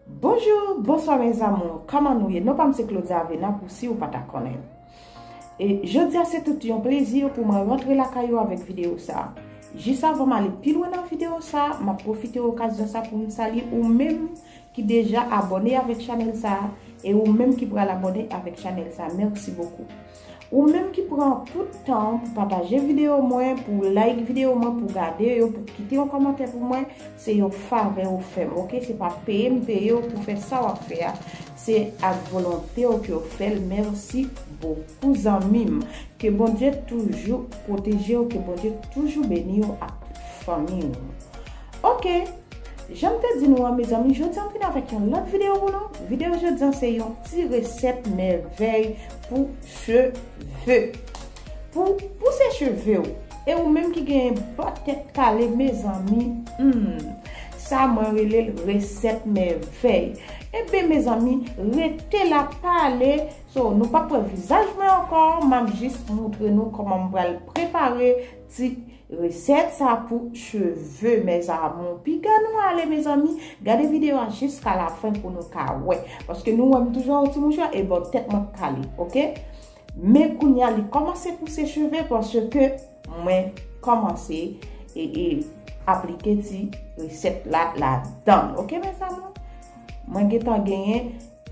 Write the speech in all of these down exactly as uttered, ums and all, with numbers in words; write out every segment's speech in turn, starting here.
Bonjou, bonswa mes amours, kòman nou ye? Non pa m se Claudia Avena pou si ou pa ta konnen. E jodi a se tout yon plezi pou mwen rantre lakay ou avèk videyo sa. Jis avan m ale pi lwen nan videyo sa, m ap pwofite okazyon sa pou m salye ou menm ki deja abòne avèk chanèl sa, e ou menm ki pral abòne avèk chanèl sa, mèsi bokou. Ou menm ki pran tout tan pou pataje videyo mwen, pou like videyo mwen, pou gade yo, pou kite yon kòmantè pou mwen, se yon favè ou fè m, oke? Se pa peye m peye w pou fè sa w ap fè a, se ak volonte w ke w fè l. Mèsi bokou zanmi m. Ke Bondye toujou pwoteje w, ke Bondye toujou beni w ak tout fanmi w. Oke, jan m te di nou an, mezanmi, jodi a m vin avèk yon lòt videyo pou nou. Videyo jodi a se yon ti resèt mèvèy pou cheve. Pou pouse cheve w, e ou menm ki gen bò tèt kale, mezanmi, hmm, sa mwen rele l resèt mèvèy. Enben, mezanmi, rete la, pa ale. So, nou p ap wè vizaj mwen ankò, m ap jis moutre nou kòman m pral prepare ti resèt sa pou cheve, mes amours. Piga nou ale, mezanmi, gade videyo a jiska lafen pou nou ka wè. Paske nou wè m toujou yon ti mouchwa e bò tèt mwen kale, oke? Men kounye a, li kòmanse pouse cheve paske mwen kòmanse e, e aplike ti resèt la ladan l, oke, mes amours? Mwen gentan genyen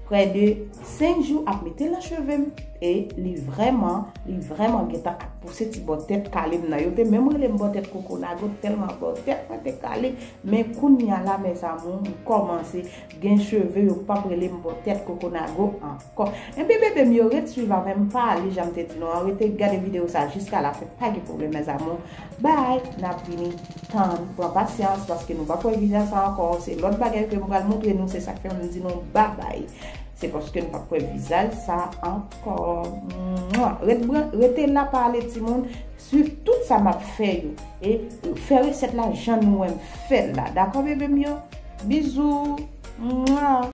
prè de senk jou ap mete l nan cheve m, e li vrèman, li vrèman gentan ap pouse ti bò tèt kale m nan. Yo te menm rele m bò tèt kokonago, tèlman bò tèt mwen te kale. Men kounye a la, mes amours, m kòmanse gen cheve, yo p ap rele m bò tèt kokonago ankò. Enben, bebe m yo, ret swiv avè m, pa ale, jan m te di nou an, rete gade videyo sa jiska lafen, pa gen pwoblèm, mes amours. Bye, n ap vini tann, pran pasyans, paske nou p ap wè vizaj sa ankò. Se lòt bagay ke m pral moutre nou, se sa k fè m di nou babay. Se paske nou p ap wè vizaj sa ankò. Mwa! Ret bran-, rete la, pa ale, timoun. Swiv tout sa m ap fè yo. E fè resèt la jan nou wè m fè l la. Dakò, bebe m yo? Bizou! Mwa!